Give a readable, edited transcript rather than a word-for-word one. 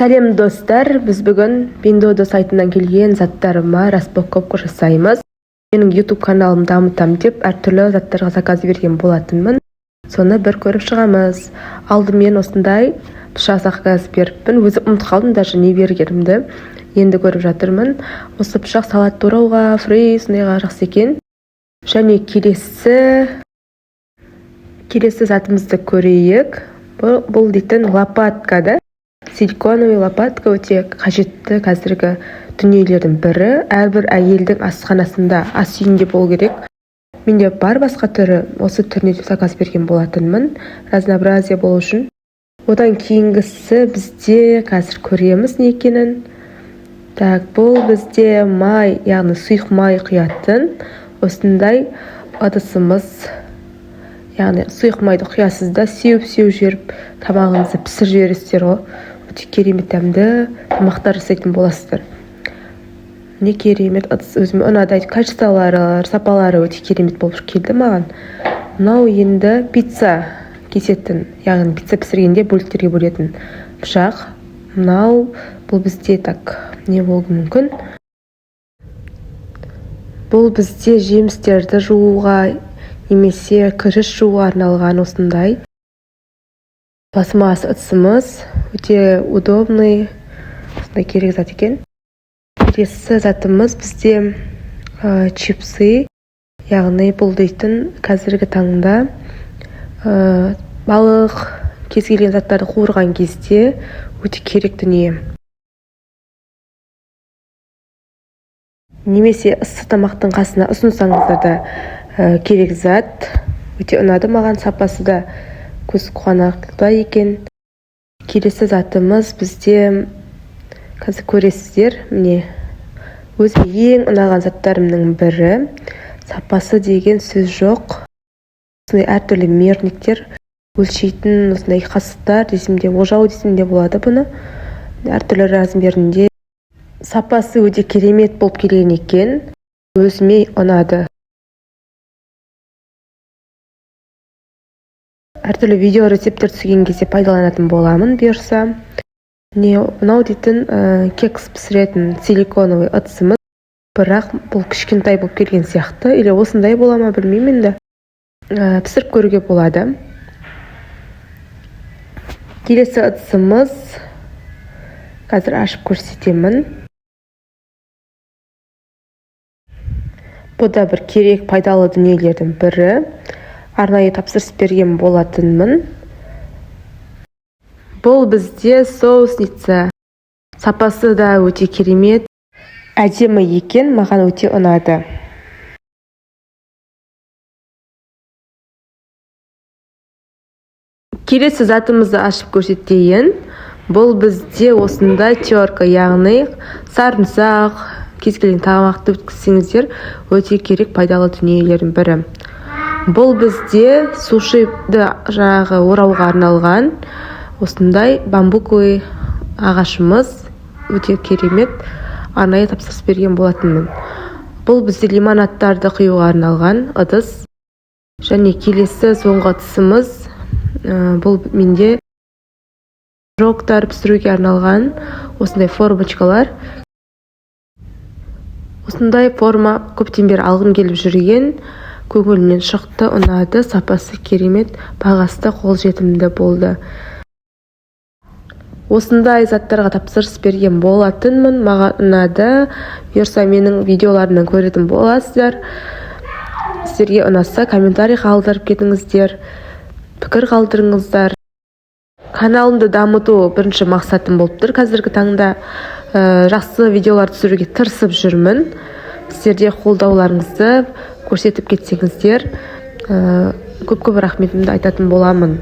Сәлем, достар! Біз бүгін Пиндуодуо сайтынан келген заттарыма распаковка жасаймыз. Менің YouTube каналымды дамытам деп, әртүрлі заттарға заказ берген болатынмын. Соны бір көріп шығамыз. Алдымен осындай пышақ заказ беріппін. Өзім ұмытып қалдым даже не бергенімді, енді көріп жатырмын. Осы пышақ салат турауға, фри, сондайға жақсы екен. Және келесі затымызды көрейік. Бұл дейтін лопатка да, силиконовый лопатка. Өте қажетті қазіргі дүниелердің бірі, әрбір әйелдің асханасында, ас үйінде болу керек. Менде бар басқа түрі, осы түріне де заказ берген болатынмын, разнообразие болу үшін. Одан кейінгісі бізде, қазір көреміз не екенін. Так, бұл бізде май, яғни сұйық май құятын осындай ыдысымыз. Яғни сұйық майды құясыз да, сеуіп сеуіп жіберіп, тамағыңызды пісіріп жібересіздер ғой. Өте керемет дәмді тамақтар жасайтын боласыздар. Не керемет ыдыс, өзіме ұнады. Качестволары, сапалары өте керемет болып келді маған. Мынау енді пицца кесетін, яғни пицца пісіргенде бөліктерге бөлетін пышақ. Мынау, бұл бізде, так, не болуы мүмкін? Бұл бізде жемістерді жууға немесе күріш жууға арналған осындай пластмасс ыдысымыз. Өте удобный, осындай керек зат екен. Келесі затымыз бізде чипсы, яғни бұл дейтін қазіргі таңда балық, кез келген заттарды қуырған кезде өте керек дүние немесе ыссы тамақтың қасына ұсынсаңыздар да керек зат. Өте ұнады маған, сапасы да көз қуанарлықтай екен. Келесі затымыз бізде, қазір көресіздер, міне, өзіме ең ұнаған заттарымның бірі. Сапасы деген сөз жоқ. Осындай әртүрлі мерниктер, өлшейтін осындай қасықтар десем де, ожау десем де болады бұны. Әртүрлі размерінде, сапасы өте керемет болып келген екен, өзіме ұнады. Әртүрлі видео рецепттер түсірген кезде пайдаланатын боламын, бұйырса. Не мынау дейтін кекс пісіретін силиконовый ыдысымыз, бірақ бұл кішкентай болып келген сияқты или осындай бола ма, білмеймін енді. Пісіріп көруге болады. Келесі ыдысымыз, қазір ашып көрсетемін. Бұл да бір керек, пайдалы дүниелердің бірі, арнайы тапсырыс берген болатынмын. Бұл бізде соусница. Сапасы да өте керемет, әдемі екен, маған өте ұнады. Келесі затымызды ашып көрсетейін. Бұл бізде осындай терка, яғни сарымсақ, кез келген тамақты өткізсеңіздер, өте керек, пайдалы дүниелердің бірі. Бұл бізде сушиді жаңағы орауға арналған осындай бамбуковый ағашымыз. Өте керемет, арнайы тапсырыс берген болатынмын. Бұл бізде лимонадтарды құюға арналған ыдыс. Және келесі, соңғы ыдысымыз, бұл менде пирогтар пісіруге арналған осындай формочкалар. Осындай форма көптен бері алғым келіп жүрген, көңілімнен шықты, ұнады. Сапасы керемет, бағасы да қолжетімді болды. Осындай заттарға тапсырыс берген болатынмын, маған ұнады. Бұйырса, менің видеоларымнан көретін боласыздар. Сіздерге ұнаса, комментарий қалдырып кетіңіздер, пікір қалдырыңыздар. Каналымды дамыту бірінші мақсатым болып тұр қазіргі таңда. Жақсы видеолар түсіруге тырысып жүрмін. Сіздер де қолдауларыңызды көрсетіп кетсеңіздер, көп көп рахметімді айтатын боламын.